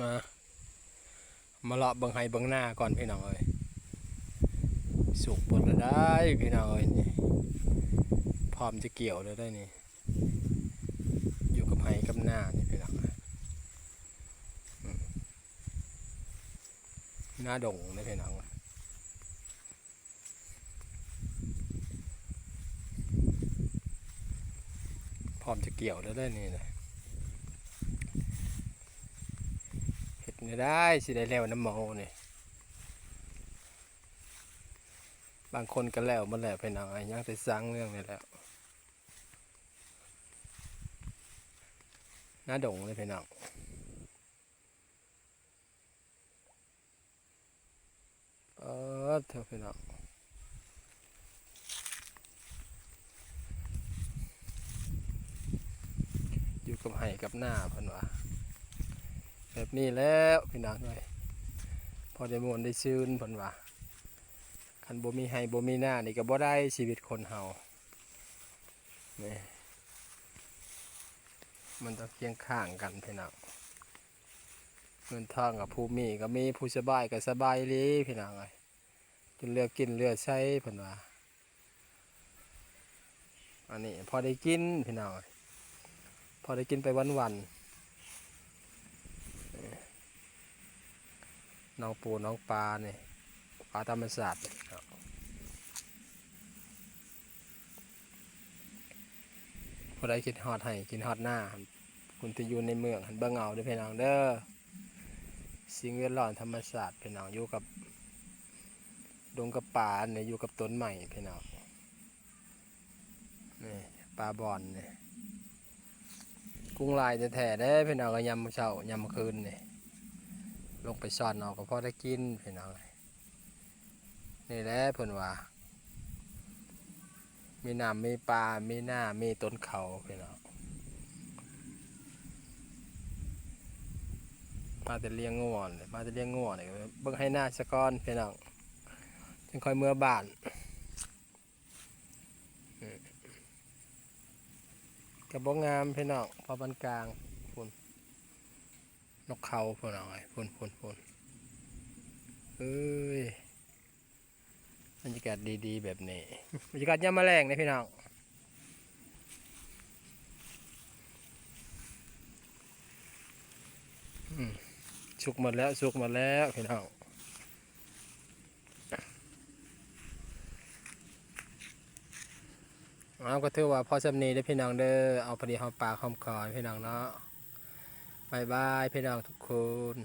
ມາ ມາເລາະເບິ່ງໄຮ່ເບິ່ງນາກ່ອນພີ່ນ້ອງເອີຍ. ສຸກເບິດແລ້ວໄດ໋ພີ່ນ້ອງເອີຍ ນີ້ ພ້ອມຈະກ່ຽວແລ້ວໄດ໋ນີ້. ຢູ່ກັບໄຮ່ກັບນານີ້ພີ່ນ້ອງເອີຍ ອືມ ນາດົງເດ້ພີ່ນ້ອງ. ພ້ອມຈະກ່ຽວແລ້ວເດ້ນີ້ນະ. ເຮັດແນວໃດຊິໄດ້ແລ້ວນຳໝໍນີ້? ບາງຄົນກໍແລ້ວໝົດແລ້ວພີ່ນ້ອງເອີຍ ຍັງແຕ່ສັງເລື່ອງນີ້ແຫຼະ. ນາດົງເດ້ພີ່ນ້ອງ. ປາດໂທ້ພີ່ນ້ອງ ຢູ່ກັບໄຮ່ກັບນາເພິ່ນວ່າ ແບບນີ້ແຫຼະພີ່ນ້ອງເອີຍ ພໍໄດ້ມ່ວນໄດ້ຊື່ນເພິ່ນວ່າ. ຄັນບໍ່ມີໄຮ່ບໍ່ມີນານີ້ກໍບໍ່ໄດ້ຊີວິດຄົນເຮົາ ນີ້ ມັນຕ້ອງຄຽງຂ້າງກັນພີ່ນ້ອງ. ເງິນທອງກໍຜູ້ມີກໍມີ ຜູ້ສະບາຍກໍສະບາຍອີ່ຫຼີພີ່ນ້ອງເອີຍ ຈົນເຫຼືອກິນເຫຼືອໃຊ້ເພິ່ນວ່າ. ອັນນີ້ພໍໄດ້ກິນພີ່ນ້ອງເອີຍ ພໍໄດ້ກິນໄປວັນໆ. ໜອງປູໜອງປານີ້ ປາທຳມະຊາດເນາະ. ຜູ້ໃດຄິດຮອດໄຮ່ຄິດຮອດນາ ຄົນທີ່ຢູ່ໃນເມືອງຫັ້ນເບິ່ງເອົາເດີພີ່ນ້ອງເດີ. ສິ່ງແວດລ້ອມທຳມະຊາດພີ່ນ້ອງ ຢູ່ກັບດົງກັບປ່ານີ້ ຢູ່ກັບຕົ້ນໄມ້ພີ່ນ້ອງ. ນີ້ປາບ່ອນນີ້ ກຸ້ງຫຼາຍແທ້ໆເດ້ພີ່ນ້ອງເອີຍ ຍາມເຊົ້າຍາມຄືນນີ້ ລົງໄປຊ່ອນເອົາກໍພໍໄດ້ກິນພີ່ນ້ອງ. ນີ້ແຫຼະເພິ່ນວ່າ ມີນ້ຳມີປາ ມີນາ ມີຕົ້ນເຂົ້າພີ່ນ້ອງ. ມາແຕ່ລ້ຽງງົວ ມາແຕ່ລ້ຽງງົວນີ້ ເບິ່ງໄຮ່ນາສາກ່ອນພີ່ນ້ອງ ຈຶ່ງຄ່ອຍເມືອບ້ານ. ກໍບໍ່ງາມພີ່ນ້ອງ ພໍປານກາງ. ພຸ້ນ ນົກເຂົາພຸ້ນເອົາໄວ້ ພຸ້ນໆໆ ເອີຍ ບັນຍາກາດດີໆແບບນີ້ ບັນຍາກາດຍາມມາແລງເດ້ພີ່ນ້ອງ. ອືມ ສຸກໝົດແລ້ວ ສຸກໝົດແລ້ວພີ່ນ້ອງ. ເອົາ ກໍຖືວ່າພໍສ່ຳນີ້ເດີພີ່ນ້ອງເດີ ເອົາພໍດີຫອມປາກຫອມຄໍພີ່ນ້ອງເນາະ. ບາຍບາຍພີ່ນ້ອງທຸກຄົນ.